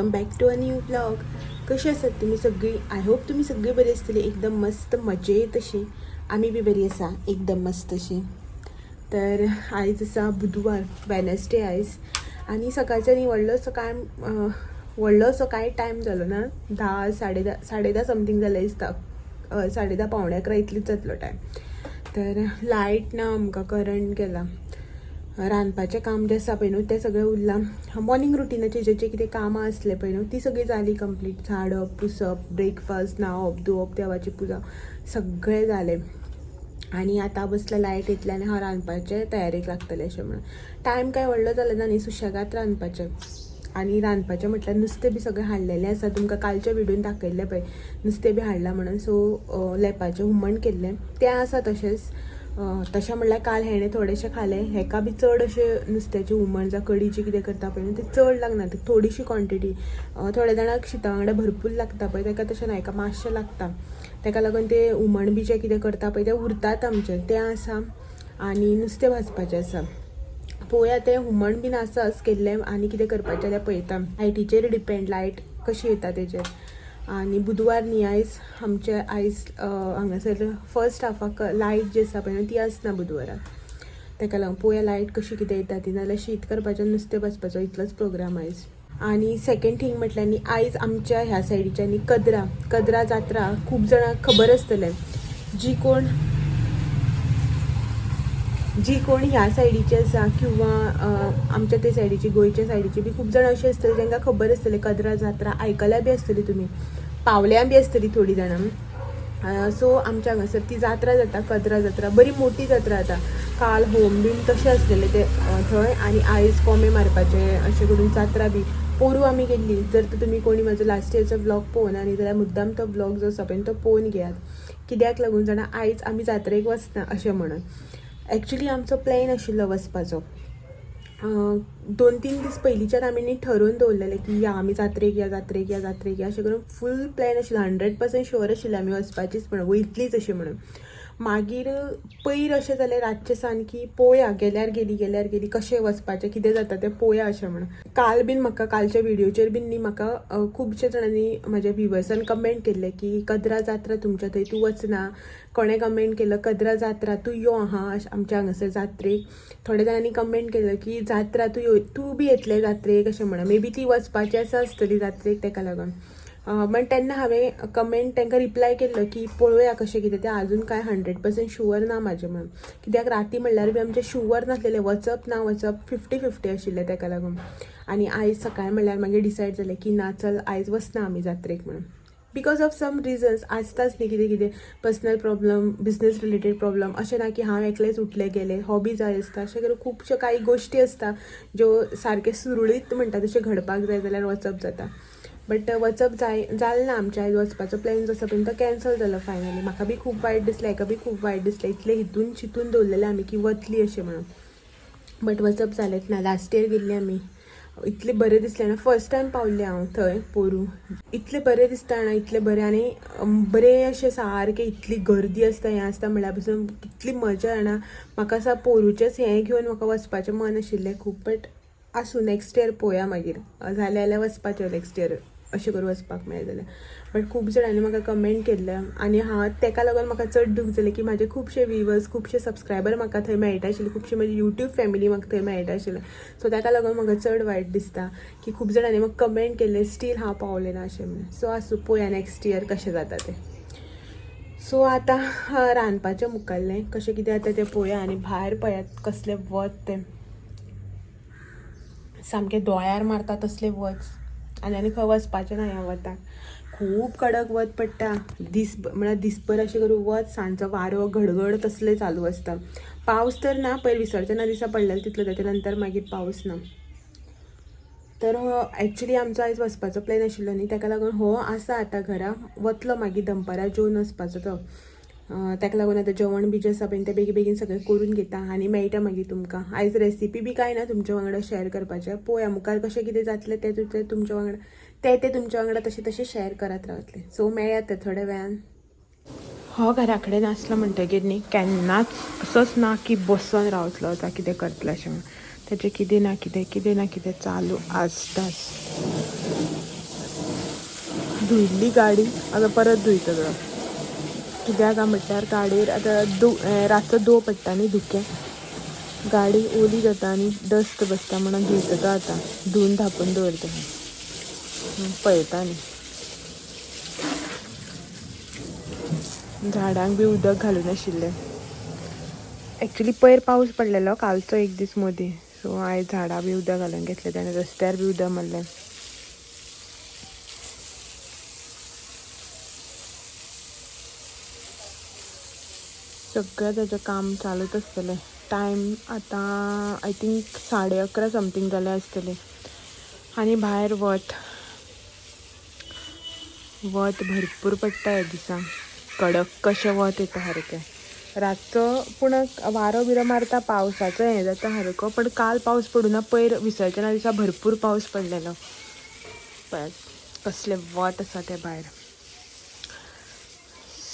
Welcome back to a new vlog. कशी आसात तुमी सगळीं? I hope तुमी सगळीं बरी आसतली, एकदम मस्त मजेत अशी. आमी बी बरी आसा, एकदम मस्त अशी. तर आयज आसा बुधवार, वेनसडे आयज. आनी सकाळच्या न्ही व्हडलोसो कांय व्हडलोसो कांय टायम जालो ना. 10, 10:30, 10:30 समथींग जालें दिसता. 10:30, 10:45 इतलीच जातलो टायम. तर लायट ना आमकां, करंट गेला. रांदपाचें काम जें आसा पळय न्हू, तें सगळें उरलां. मॉर्निंग रुटिनाचें जे जे कितें कामां आसलें पळय न्हू, ती सगळीं जाली कंप्लीट. झाडप, पुसप, ब्रेकफास्ट, न्हांवप, धुवप, देवाची पुजा सगळें जालें. आनी आतां बसल्या, लायट येतली आनी हांव रांदपाचे तयारेक लागतलें अशें म्हणून. टायम कांय व्हडलो जालो ना न्ही, सुशेगाद रांदपाचें. आनी रांदपाचें म्हटल्यार नुस्तें बी सगळें हाडलेलें आसा. तुमकां कालच्या व्हिडियोन दाखयल्लें पळय, नुस्तें बी हाडलां म्हणून. सो लेपाचें हुमण केल्लें, तें आसा तशेंच. तशें म्हणल्यार काल हेणें थोडेशें खालें. हेका बी चड अशें नुस्त्याचें हुमण जावं कडीचें कितें करता पळय न्हू, तें चड लागना, ते थोडीशी क्वॉन्टिटी. थोड्या जाणांक शिता वांगडा भरपूर लागता पळय, ताका तशें ना, हेका मातशें लागता. ताका लागून तें हुमण बी जें कितें करता पळय, तें उरतात आमचें, तें आसा आनी नुस्तें भाजपाचें आसा. पळोवया, तें हुमण बीन आसाच केल्लें आनी कितें करपाचें जाल्यार पळयता. लायटीचेर डिपेंड, लायट कशी येता तेजेर. आनी बुधवार न्ही आयज आमचे, आयज हांगासर फर्स्ट हाफाक लायट जी आसा पळय न्हू, ती आसना बुधवाराक. ताका लागून पळोवया लायट कशी कितें येता ती, नाजाल्यार शीत करपाचें, नुस्तें भाजपाचो, इतलोच प्रोग्राम आयज. आनी सेकंड थींग म्हटल्यार न्ही, आयज आमच्या ह्या सायडीच्या न्ही कदरा, कदरा जात्रा खूब जाणांक खबर आसतलें. जी कोण ह्या सायडीचे आसा किंवा आमच्या ते सायडीची, गोंयच्या सायडीची बी खूब जाणां अशें आसतले तांकां खबर आसतलें. कदरा जात्रा आयकल्या बी आसतली तुमी, पावल्या बी आसतली थोडीं जाणां. सो आमच्या हांगासर ती जात्रा जाता, कदरा जात्रा, बरी मोठी जात्रा जाता. काल होम बीन तशें आसलेलें ते थंय आनी आयज कोंबे मारपाचे अशें करून जात्रा बी. पोरूं आमी गेल्ली. जर तर तुमी कोणी म्हाजो लास्ट इयरचो व्लॉग पळोवना न्ही, जाल्यार मुद्दाम तो व्लॉग जो आसा पळय तो पळोवन घेयात. कित्याक लागून जाणा, आयज आमी जात्रेक वचना अशें म्हणून. एक्चुली आमचो प्लॅन आशिल्लो वचपाचो. 2-3 दीस पयलींच्यान आमी न्ही ठरोवन दवरलेलें की या आमी जात्रेक, या जात्रेक, या जात्रेक या अशें करून. फूल प्लॅन आशिल्लो, 100% शुअर आशिल्लें आमी वचपाचीच म्हणून, वयतलीच अशें म्हणून. मागीर पयर अशें जालें रातचें सान की पळोवया, गेल्यार गेली, गेल्यार गेली, कशें वचपाचें, कितें जाता तें पळोवया अशें म्हणून. काल बीन म्हाका, कालच्या व्हिडियोचेर बीन न्ही म्हाका खुबशे जाणांनी, म्हाज्या व्हिवर्सान कमेंट केल्ले की कदरा जात्रा तुमच्या थंय, तूं वचना? कोणें कमेंट केलं, कदरा जात्रा तूं यो आहा आमच्या हांगासर जात्रेक. थोड्या जाणांनी कमेंट केलं की जात्रा तूं यो, तूं बी येतलें जात्रेक अशें म्हणून. मे बी ती वचपाची आसा आसतली जात्रेक, तेका लागून. पण तेन्ना हांवें कमेंट तांकां रिप्लाय केल्लो की पळोवया कशें कितें तें, आजून कांय 100% शुअर ना म्हाजें म्हणून. कित्याक राती म्हणल्यार बी आमचें शुअर नासलेलें, वचप ना वचप 50-50 आशिल्लें, तेका लागून. आनी आयज सकाळी म्हणल्यार मागीर डिसायड जालें की ना, चल, आयज वचना आमी जात्रेक म्हणून. Because of some reasons आसताच न्ही कितें कितें, personal problem, business related problem. अशें ना की हांव एकलेंच उठलें गेलें, हो बी जाय आसता. अशें करून खुबश्यो कांय गोश्टी आसता ज्यो सारकें सुरळीत म्हणटा तशें घडपाक जाय जाल्यार वचप जाता. बट वचप जाय जालें ना आमचें. आयज वचपाचो प्लॅन जो आसा पळय तो कॅन्सल जालो फायनली. म्हाका बी खूब वायट दिसलें, हेका बी खूब वायट दिसलें. इतलें हितून चिंतून दवरलेलें आमी की वतली अशें म्हणून, बट वचप जालेंच ना. लास्ट इयर गेल्ली आमी, इतलें बरें दिसलें ना. फर्स्ट टायम पावलें हांव थंय पोरूं. इतलें बरें दिसता ना, इतलें बरें. आनी बरें अशें सारकें, इतली गर्दी आसता, हें आसता म्हणल्यार पसून कितली मजा जाणा. म्हाका आसा पोरूचेंच हें घेवन म्हाका वचपाचें मन आशिल्लें खूब. बट आसूं, नेक्स्ट इयर पळोवया मागीर. जालें जाल्यार वचपाचें नेक्स्ट इयर, अशें करून वचपाक मेळ्ळें जाल्यार. बट खूब जाणांनी म्हाका कमेंट केल्लें आनी हांव तेका लागून म्हाका चड दूख जालें की म्हाजे खुबशे व्हिवर्स, खुबशे सबस्क्रायबर म्हाका थंय मेळटा आशिल्ले, खुबशी म्हजी युट्यूब फॅमिली म्हाका थंय मेळटा आशिल्ले. सो ताका लागून म्हाका चड वायट दिसता की खूब जाणांनी म्हाका कमेंट केल्ले, स्टील हांव पावलें ना अशें म्हणून. सो आसूं, पळोवया नेक्स्ट इयर कशें जाता तें. सो आतां रांदपाचें मुखाल्लें कशें कितें जाता तें पळोवया. आनी भायर पळयात कसलें वत तें, सामकें दोळ्यार मारता तसलें वत. आनी आनी खंय वचपाचें ना ह्या वताक. खूब कडक वत पडटा. दीस म्हळ्यार दिसभर अशें करून वत, सांजचो वारो, गडगड तसलें चालू आसता. पावस तर ना, पयर विसर्जना दिसा पडलेलो तितलो, ताच्या नंतर मागीर पावस ना. तर एक्चुली आमचो आयज वचपाचो प्लॅन आशिल्लो न्ही, ताका लागून हो आसा आतां घरा, वतलो मागीर दनपारां जेवन वचपाचो तो. ताका लागून आतां जेवण बी जें आसा पळय तें बेगीन बेगीन सगळें करून घेता आनी मेळटा मागीर तुमकां. आयज रेसिपी बी कांय ना तुमच्या वांगडा शेअर करपाचें. पळोवया मुखार कशें कितें जातलें तें, तें तुमच्या वांगडा तें तें तुमच्या वांगडा तशें तशें शेअर करत रावतलें. सो मेळया तर थोड्या वेळान. हो घरा कडेन आसलो म्हणटगीर न्ही केन्नाच असोच ना की बसोन रावतलो आतां कितें करतलो अशें म्हणून. तेजें कितें ना कितें, कितें ना कितें चालू आसताच. धुयल्ली गाडी आतां परत धुयतलो. कित्याक काय म्हटल्यार गाडयेर आतां दु रातचो दो पडटा न्ही, धुकें, गाडी ओली जाता आनी डस्ट बसता म्हणून धुयता तो. आतां धुवन धांपून दवरता, पळयता न्ही. झाडांक बी उदक घालून आशिल्लें. एक्चुली पयर पावस पडलेलो, कालचो एक दीस मदीं. सो आयज झाडां बी उदक घालून घेतलें आनी रस्त्यार बी उदक मारलें. सगळें ताजें काम चालूच आसतलें. टायम आतां I think 11:30 something जालें आसतलें. आनी भायर वत वत भरपूर पडटा ह्या दिसा. कडक कशें वत येता सारकें रातचो. पूण वारो बिरो मारता, पावसाचो हें जाता सारको. पण काल पावस पडूना, पयर विसर्जना दिसा भरपूर पावस पडलेलो. पळयात कसलें वत आसा तें भायर.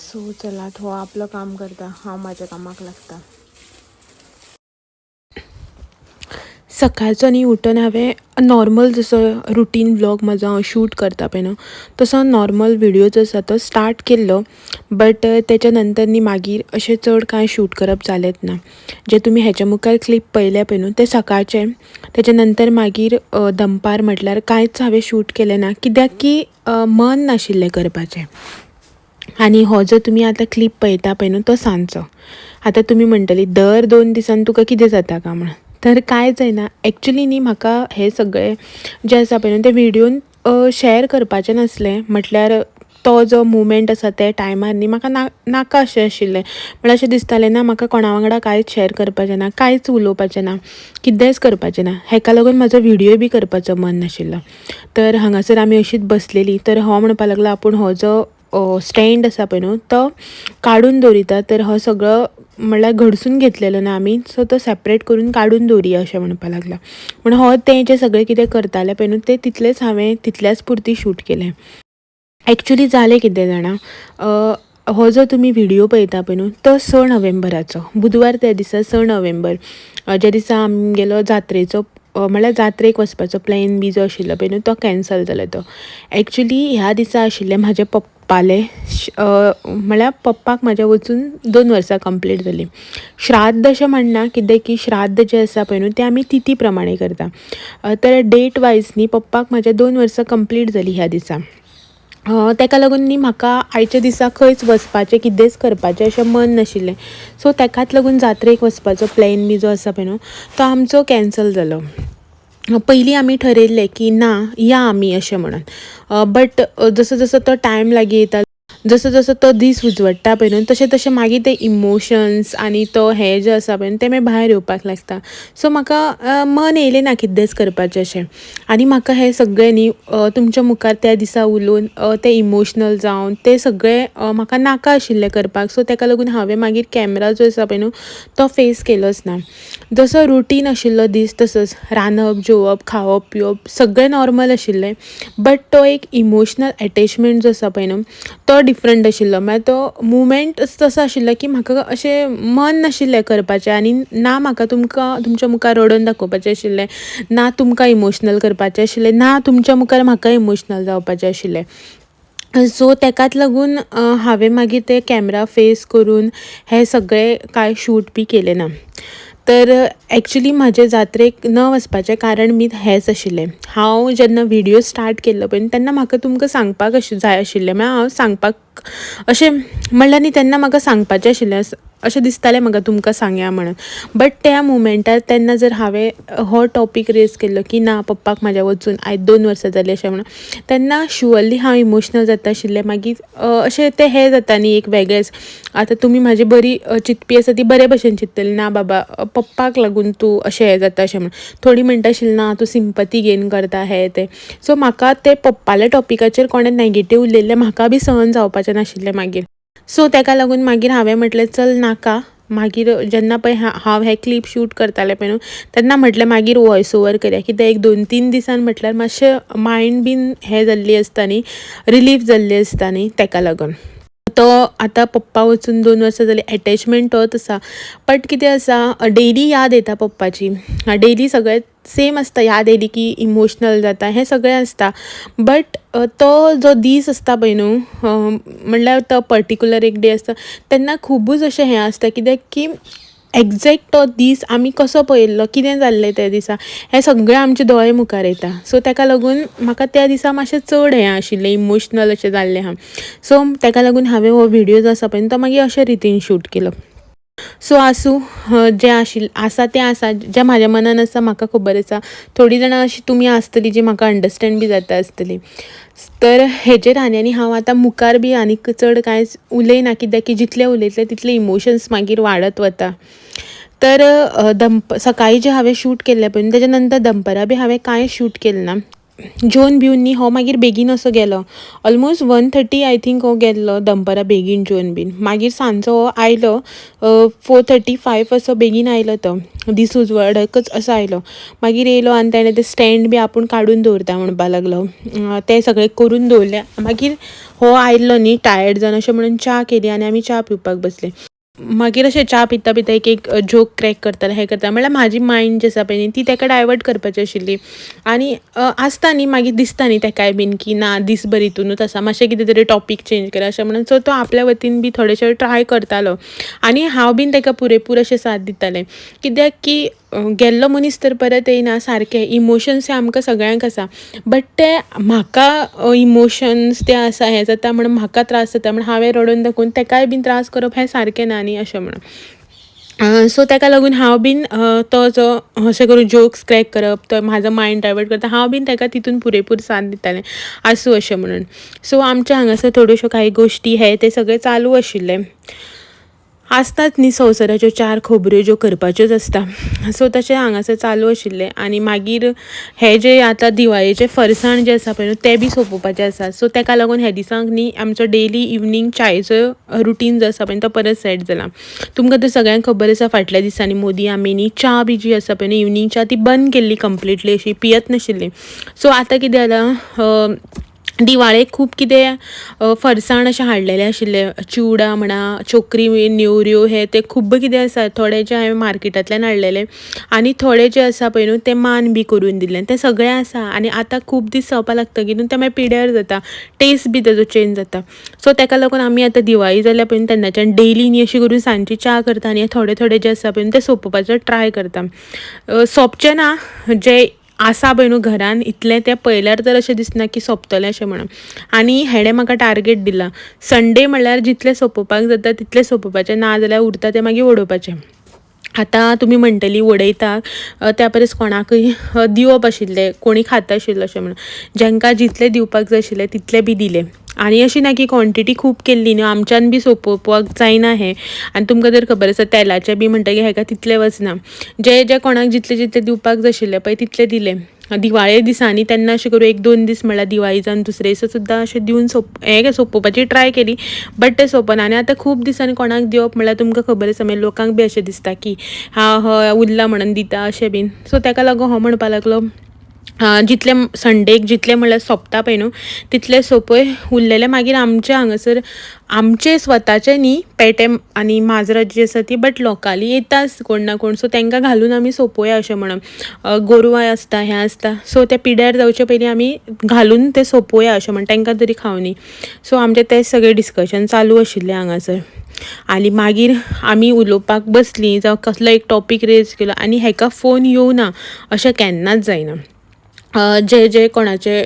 सो चलात, हो आपलो काम करता, हांव म्हाज्या कामाक लागता. सकाळचो न्ही उठून हांवें नॉर्मल जसो रुटीन व्लॉग म्हजो हांव शूट करता पळय न्हू, तसो नॉर्मल विडियो जो आसा तो स्टार्ट केल्लो. बट तेच्या नंतर न्ही मागीर अशें चड कांय शूट करप जालेंच ना. जे तुमी हेच्या मुखार क्लिप पळयल्या पळय न्हू, ते सकाळचे. तेच्या नंतर मागीर दनपार म्हटल्यार कांयच हांवें शूट केलें ना, कित्याक की मन नाशिल्लें करपाचें. आनी हो जो तुमी आतां क्लिप पळयता पळय न्हू, तो सांजचो. आतां तुमी म्हणटली, दर 2 दिसान तुका कितें जाता काय म्हणून. तर कांय जायना. एक्चुली न्ही म्हाका हें सगळें जें आसा पळय न्हू, तें विडियोन शॅर करपाचें नासलें. म्हटल्यार तो जो मुमेंट आसा ते टायमार न्ही म्हाका ना नाका अशें आशिल्लें. म्हळ्यार अशें दिसतालें ना, म्हाका कोणा वांगडा कांयच शॅर करपाचें ना, कांयच उलोवपाचें ना, कितेंच करपाचें ना. हेका लागून म्हाजो विडियो बी करपाचो मन नाशिल्लो. तर हांगासर आमी अशीच बसलेलीं, तर हो म्हणपाक लागलो, आपूण हो जो स्टँड आसा पळय न्हू, तो काडून दवरिता. तर हो सगळो म्हणल्यार घडसून घेतलेलो ना आमी, सो तो सेपरेट करून काडून दवरुया अशें म्हणपाक लागलो. पूण हो तें जें सगळें कितें करतालें पळय न्हू, तें तितलेंच हांवें तितल्याच पुरती शूट केलें. एक्चुली जालें कितें जाणा, हो जो तुमी विडियो पळयता पळय न्हू, तो 6 नोव्हेंबराचो, बुधवार. त्या दिसा 6 नोव्हेंबर, ज्या दिसा आमगेलो जात्रेचो, म्हळ्यार जात्रेक वचपाचो प्लॅन बी जो आशिल्लो पळय न्हू, तो कॅन्सल जालो. तो एक्चुली ह्या दिसा आशिल्लें म्हाज्या पप्पालें, म्हळ्यार पप्पाक म्हाज्या वचून 2 वर्सां कंप्लीट जालीं. श्राद्ध अशें म्हणना, कितें की श्राद्ध जें आसा पळय न्हू, तें आमी तिथी प्रमाणे करता. तर डेट वायज न्ही पप्पाक म्हाज्या 2 वर्सां कंप्लीट जालीं ह्या दिसा. तेका लागून न्ही म्हाका आयच्या दिसा खंयच वचपाचें, कितेंच करपाचें अशें मन नाशिल्लें. सो तेकाच लागून जात्रेक वचपाचो प्लॅन बी जो आसा पळय न्हू, तो आमचो कॅन्सल जालो. पयलीं आमी ठरयल्लें की ना, या आमी अशें म्हणून. बट जसो जसो तो टायम लागीं येता, जसो जसो तो दीस उजवडटा पळय न्हू, तशें तशें मागीर ते इमोशन्स आनी तो हें जें आसा पळय न्हू, तें मागीर भायर येवपाक लागता. सो म्हाका मन येयलें ना कितेंच करपाचें अशें. आनी म्हाका हें सगळें न्ही तुमच्या मुखार त्या दिसा उलोवन तें इमोशनल जावन तें सगळें म्हाका नाका आशिल्लें करपाक. सो तेका लागून हांवें मागीर कॅमरा जो आसा पळय न्हू, तो फेस केलोच ना. जसो रुटीन आशिल्लो दीस, तसोच रांदप, जेवप, खावप, पिवप सगळें नॉर्मल आशिल्लें. बट तो एक इमोशनल एटेचमेंट जो आसा पळय न्हू, तो डिफरंट आशिल्लो. म्हळ्यार तो मुमेंट तसो आशिल्लो की म्हाका अशें मन नाशिल्लें करपाचें. आनी ना म्हाका तुमकां तुमच्या मुखार रडोवन दाखोवपाचें आशिल्लें, ना तुमकां इमोशनल करपाचें आशिल्लें, ना तुमच्या मुखार म्हाका इमोशनल जावपाचें आशिल्लें. सो तेकाच लागून हांवें मागीर ते कॅमरा फेस करून हें सगळें कांय शूट बी केलें ना. तर एक्चुली म्हाजें जात्रेक न वचपाचें कारण बी हेंच आशिल्लें. हांव जेन्ना विडियो स्टार्ट केल्लो पळय, तेन्ना म्हाका तुमकां सांगपाक अशें जाय आशिल्लें. म्हळ्यार हांव सांगपाक अशें म्हणल्यार न्ही, तेन्ना म्हाका सांगपाचें आशिल्लें, अशें दिसतालें म्हाका तुमकां सांगया म्हणून. बट त्या मुमेंटार तेन्ना जर हांवें हो टॉपीक रेज केल्लो की ना, पप्पाक म्हाज्या वचून आयज 2 वर्सां जालीं अशें म्हणून, तेन्ना शुअरली हांव इमोशनल जाता आशिल्लें. मागीर अशें तें हें जाता न्ही एक वेगळेंच. आतां तुमी म्हाजी बरी चिंतपी आसा, ती बरे भशेन चिंततली, ना बाबा, पप्पाक लागून तूं अशें हें जाता अशें म्हणून. थोडीं म्हणटा आशिल्लीं, ना, तूं सिंपती गेन करता, हें तें. सो म्हाका ते पप्पाल्या टॉपिकाचेर कोणें नेगेटीव उलयल्लें म्हाका बी सहन जावपाचें नाशिल्लें मागीर. सो तेका लागून मागीर हांवें म्हटलें, चल नाका. मागीर जेन्ना पळय हांव हें क्लीप शूट करतालें पळय न्हू, तेन्ना म्हटलें मागीर वॉयस ओवर करया. कित्याक एक 2-3 दिसान म्हटल्यार मातशें मायंड बीन हें जाल्ली आसता न्ही, रिलीफ जाल्ली आसता न्ही, तेका लागून. तो आतां पप्पा वचून 2 वर्सां जालीं, एटॅचमेंट तोच आसा. बट कितें आसा, डेली याद येता पप्पाची. डेली सगळें सेम आसता, याद येयली की इमोशनल जाता, हें सगळें आसता. बट तो जो दीस आसता पळय न्हू, म्हणल्यार तो पर्टिक्युलर एक डे आसता, तेन्ना खुबूच अशें हें आसता, कित्याक की एग्जॅक्ट तो दीस आमी कसो पळयल्लो, कितें जाल्लें त्या दिसा, हें सगळें आमच्या दोळे मुखार येता. सो ताका लागून म्हाका त्या दिसा मातशें चड हें आशिल्लें, इमोशनल अशें जाल्लें आहा. सो ताका लागून हांवें हो विडियो जो आसा पळय, तो मागीर अशे रितीन शूट केलो. सो आसूं, जें आशिल्लें आसा तें आसा. जें म्हाज्या मनान आसा म्हाका खबर आसा. थोडीं जाणां अशीं तुमी आसतलीं जी म्हाका अंडरस्टँड बी जाता आसतली. तर हेजेर आनी आनी हांव आतां मुखार बी आनीक चड कांयच उलयना, कित्याक की जितलें उलयतलें तितलें इमोशन्स मागीर वाडत वता. तर दंप सकाळीं जें हांवें शूट केल्लें पळय, तेज्या नंतर दनपरां बी हांवें कांय शूट केलें ना. जेवन बिवन न्ही हो मागीर बेगीन असो गेलो, ऑलमोस्ट 1:30 I think हो गेल्लो दनपरां बेगीन जेवन बीन. मागीर सांजचो हो आयलो, 4:35 असो बेगीन आयलो तो, दीस उजवाडकच असो आयलो. मागीर येयलो आनी तेणें ते स्टँड बी आपूण काडून दवरता म्हणपा लागलो. तें सगळें करून दवरलें. मागीर हो आयल्लो न्ही टायर्ड जावन, अशें म्हणून च्या केली आनी आमी च्या पिवपाक बसले. मागीर अशें च्या पिता पिता एक एक जोक क्रॅक करताले, हें करता, म्हणल्यार म्हाजी मायंड जी आसा पळय न्ही, ती ताका डायवर्ट करपाची आशिल्ली. आनी आसता न्ही, मागीर दिसता न्ही ताकाय बीन की ना, दीसभर हितुनूच आसा, मातशें कितें तरी टॉपीक चेंज करा अशें म्हणून. सो तो आपल्या वतीन बी थोडेशे ट्राय करतालो आनी हांव बीन ताका पुरेपूर अशें साथ दितालें, कित्याक की गेल्लो मनीस तर परत येयना. सारकें इमोशन्स हे आमकां सगळ्यांक आसा, बट ते म्हाका इमोशन्स ते आसा, हें जाता म्हणून म्हाका त्रास जाता म्हण हांवें रडोवन दाखोवन ताकाय बीन त्रास करप हें सारकें ना न्ही, अशें म्हणून. सो ताका लागून हांव बीन तो जो अशें करून जोक्स क्रॅक करप, तो म्हाजो मायंड डायवर्ट करता, हांव बीन ताका तितून पुरेपूर साथ दितालें, आसूं अशें म्हणून. सो आमच्या हांगासर थोड्योश्यो कांय गोश्टी हे ते सगळें चालू आशिल्लें. आसतात न्ही संवसाराच्यो चार खबऱ्यो ज्यो करपाच्योच आसता, सो तशें हांगासर चालू आशिल्लें. आनी मागीर हे जे आतां दिवाळेचें फरसाण जें आसा पळय न्हू, तें बी सोंपोवपाचें आसा. सो ताका लागून हे दिसांक न्ही आमचो डेली इवनींग चायेचो रुटीन जो आसा पळय, तो परत सेट जाला. तुमकां तर सगळ्यांक खबर आसा, फाटल्या दिसांनी मोदी आमी न्ही च्या बी जी आसा पळय न्हू, इवनींग च्या, ती बंद केल्ली कंप्लिटली, अशी पियत नाशिल्ली. सो आतां कितें जालां, दिवाळेक खूब कितें फरसाण अशें हाडलेलें आशिल्लें, चिवडा म्हणा, चोकरी, नेवऱ्यो, हे ते खूब्ब कितें आसा. थोडे जे हांवें मार्केटांतल्यान हाडलेले आनी थोडे जे आसा पळय न्हू, ते मान बी करून दिल्ले, ते सगळे आसा. आनी आतां खूब दीस जावपा लागतगीर न्हू ते मागीर पिड्यार जाता, टेस्ट बी तेजो चेंज जाता. सो ताका लागून आमी आतां दिवाळी जाल्या पळय तेन्नाच्यान डेली न्ही अशी करून सांजची च्या करता आनी थोडे थोडे जे आसा पळय न्हू, ते सोंपोवपाचो ट्राय करता. सोंपचें ना, जें आसा पळय न्हू घरान इतलें, तें पळयल्यार तर अशें दिसना की सोंपतलें अशें म्हणून. आनी हेणें म्हाका टार्गेट दिला, संडे म्हणल्यार जितलें सोंपोवपाक जाता तितलें सोंपोवपाचें, ना जाल्यार उरता तें मागीर उडोवपाचें. आतां तुमी म्हणटली उडयता, त्या परस कोणाकूय दिवप आशिल्लें, कोणी खाता आशिल्लो अशें म्हणून. जांकां जितलें दिवपाक जाय आशिल्लें तितलें बी दिलें. आनी अशी ना की क्वॉन्टिटी खूब केल्ली न्हू, आमच्यान बी सोंपोवपाक जायना हें. आनी तुमकां तर खबर आसा, तेलाचें बी म्हणटगीर हेका तितलें वचना. जे जे कोणाक जितलें जितलें दिवपाक जाय आशिल्लें पळय, तितलें दिलें. दिवाळे दिसांनी तेन्ना अशें करून एक दोन दीस, म्हणल्यार दिवाळी जावन दुसरे दिसा सुद्दां अशें दिवन सोप हें सोंपोवपाची ट्राय केली, बट तें सोंपना. आनी आतां खूब दिसांनी कोणाक दिवप म्हणल्यार तुमकां खबर आसा, मागीर लोकांक बी अशें दिसता की हा हय उरला म्हणून दिता अशें बीन. सो ताका लागून हो म्हणपा लागलो, जितले संडेक जितले म्हणल्यार सोंपता पळय न्हू, तितले सोंपय, उरलेले मागीर आमचे हांगासर आमचे स्वताचे न्ही पेटे आनी माजरां जीं आसा ती, बट लोकांली येताच कोण ना कोण, सो तांकां घालून आमी सोंपोवया अशें म्हणून. गोरवां आसता, हें आसता, सो ते पिड्यार जावचे पयलीं आमी घालून ते सोंपोवया अशें म्हण, तांकां तरी खावनी. सो आमचें तें सगळें डिस्कशन चालू आशिल्लें हांगासर. आनी मागीर आमी उलोवपाक बसलीं जावं कसलो एक टॉपीक रेज केलो आनी हेका फोन येवना अशें केन्नाच जायना. जे जे कोणाचे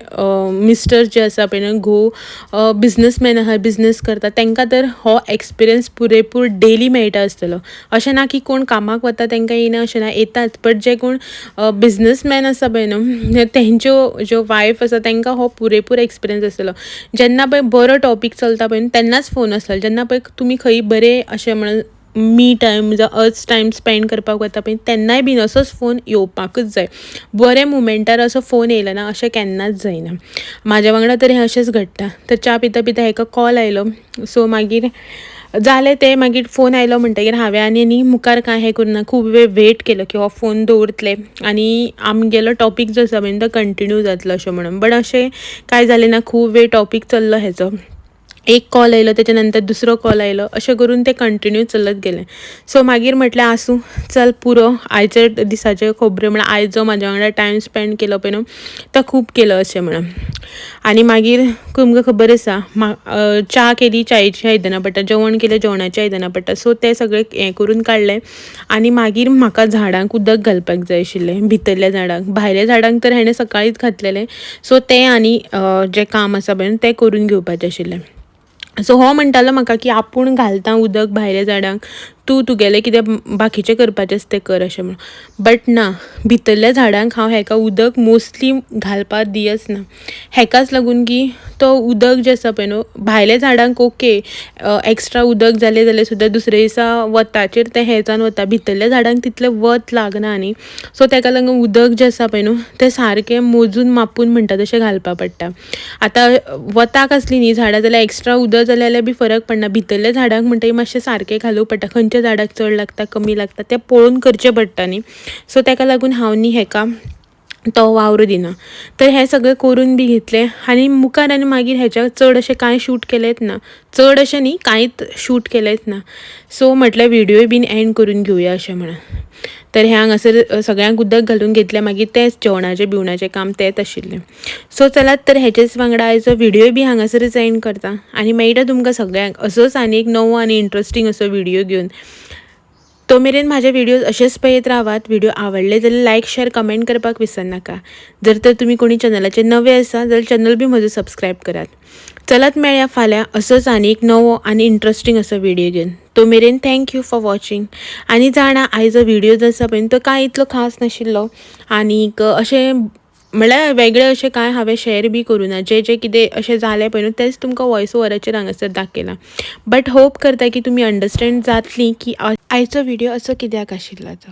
मिस्टर जे आसा पळय न्हू, घोव बिजनसमॅन आहा, बिजनस करता, तांकां तर हो एक्सपिरियन्स पुरेपूर डेली मेळटा आसतलो. अशें ना की कोण कामाक वता तांकां येयना, अशें ना, येताच. बट जे कोण बिजनसमॅन आसा पळय न्हू, तेंच्यो ज्यो वायफ आसा, तांकां हो पुरेपूर एक्सपिरियन्स आसतलो. जेन्ना पळय बरो टॉपीक चलता पळय न्हू, तेन्नाच फोन आसतलो. जेन्ना पळय तुमी खंय बरें अशें म्हणून मी टायम जावं अस टायम स्पेंड करपाक वता पळय, तेन्नाय बीन असोच फोन येवपाकूच जाय. बरे मुमेंटार असो फोन येयलो ना अशें केन्नाच जायना. म्हाज्या वांगडा तर हें अशेंच घडटा. तर च्या पिता पिता हेका कॉल आयलो. सो मागीर जालें तें, मागीर फोन आयलो म्हणटगीर हांवें आनी न्ही मुखार कांय हें करूं ना, खूब वेळ वेट केलो की हो फोन दवरतले आनी आमगेलो टॉपीक जो आसा पळय तो कंटिन्यू जातलो अशें म्हणून. बट अशें कांय जालें ना. खूब वेळ टॉपीक चल्लो हेचो. एक कॉल आयलो, तेच्या नंतर दुसरो कॉल आयलो, अशें करून तें कंटिन्यू चलत गेलें. सो मागीर म्हटलें, आसूं, चल पुरो, आयच्या दिसाच्यो खबऱ्यो. म्हळ्यार आयज जो म्हाज्या वांगडा टायम स्पेंड केलो पळय न्हू, तो खूब केलो अशें म्हणून. आनी मागीर तुमकां खबर आसा, च्या केली, च्यायेची आयदनां पडटा, जेवण केलें, जेवणाची आयदनां पडटा. सो तें सगळें हें करून काडलें आनी मागीर म्हाका झाडांक उदक घालपाक जाय आशिल्लें, भितरल्या झाडांक. भायल्या झाडांक तर हेणें सकाळींच घातलेलें. सो तें आनी जें काम आसा पळय न्हू, तें करून घेवपाचें आशिल्लें. सो हो म्हणटालो म्हाका की आपूण घालता उदक भायल्या झाडांक, तूं तुगेलें कितें बाकीचें करपाचें आसा तें कर अशें म्हणून. बट ना, भितरल्या झाडांक हांव हेका उदक मोस्टली घालपाक दियच ना. हेकाच लागून की तो उदक जें आसा पळय न्हू, भायल्या झाडांक ओके, एक्स्ट्रा उदक जालें जाल्यार सुद्दां दुसरे दिसा वताचेर तें हें जावन वता. भितरल्या झाडांक तितलें वत लागना न्ही. सो तेका लागून उदक जें आसा पळय न्हू, तें सारकें मोजून मापून म्हणटा तशें घालपा पडटा. आतां वताक आसली न्ही झाडां जाल्यार एक्स्ट्रा उदक जालें जाल्यार बी फरक पडना. भितरल्या झाडांक म्हणटगीर मातशें सारकें घालूंक पडटा. खंयच्या झाडाक चड लागता, कमी लागता, तें पळोवन करचें पडटा न्ही. सो तेका लागून हांव न्ही हेका तो वावर दिना. तर हें सगळें करून बी घेतलें आनी मुखार आनी मागीर हेच्या चड अशें कांय शूट केलेंच ना. चड अशें न्ही, कांयच शूट केलेंच ना. सो म्हटलें, व्हिडियो बीन एंड करून घेवया अशें म्हणून. तर हें हांगासर सगळ्यांक उदक घालून घेतलें. मागीर तेंच जेवणाचें बिवणाचें काम तेंच आशिल्लें. सो चलात तर, हेचेच वांगडा आयचो व्हिडियो बी हांगासरच एंड करता आनी मेळटा तुमकां सगळ्यांक असोच आनी एक नवो आनी इंट्रस्टींग असो व्हिडियो घेवन. तो मेरेन म्हाजे व्हिडियोज अशेच पळयत रावात. व्हिडिओ आवडले जाल्यार लायक, शेअर, कमेंट करपाक विसरनाका. जर तर तुमी कोणी चॅनलाचेर नवे आसा जाल्यार चॅनल बी म्हजो सबस्क्रायब करात. चलात, मेळया फाल्यां असोच आनी एक नवो आनी इंट्रस्टींग असो व्हिडियो घेवन. तो मेरेन thank you for watching. आनी जाणा, आयजो व्हिडियो जो आसा पळय, तो कांय इतलो खास नाशिल्लो आनीक अशें म्हळ्यार वेगळें अशें कांय हांवें शेअर बी करूं ना. जें जें कितें अशें जालें पळय न्हू, तेंच तुमकां वॉयस ओवराचेर हांगासर दाखयलां. बट होप करता की तुमी अंडरस्टँड जातली की आयचो व्हिडियो असो कित्याक आशिल्लो तो.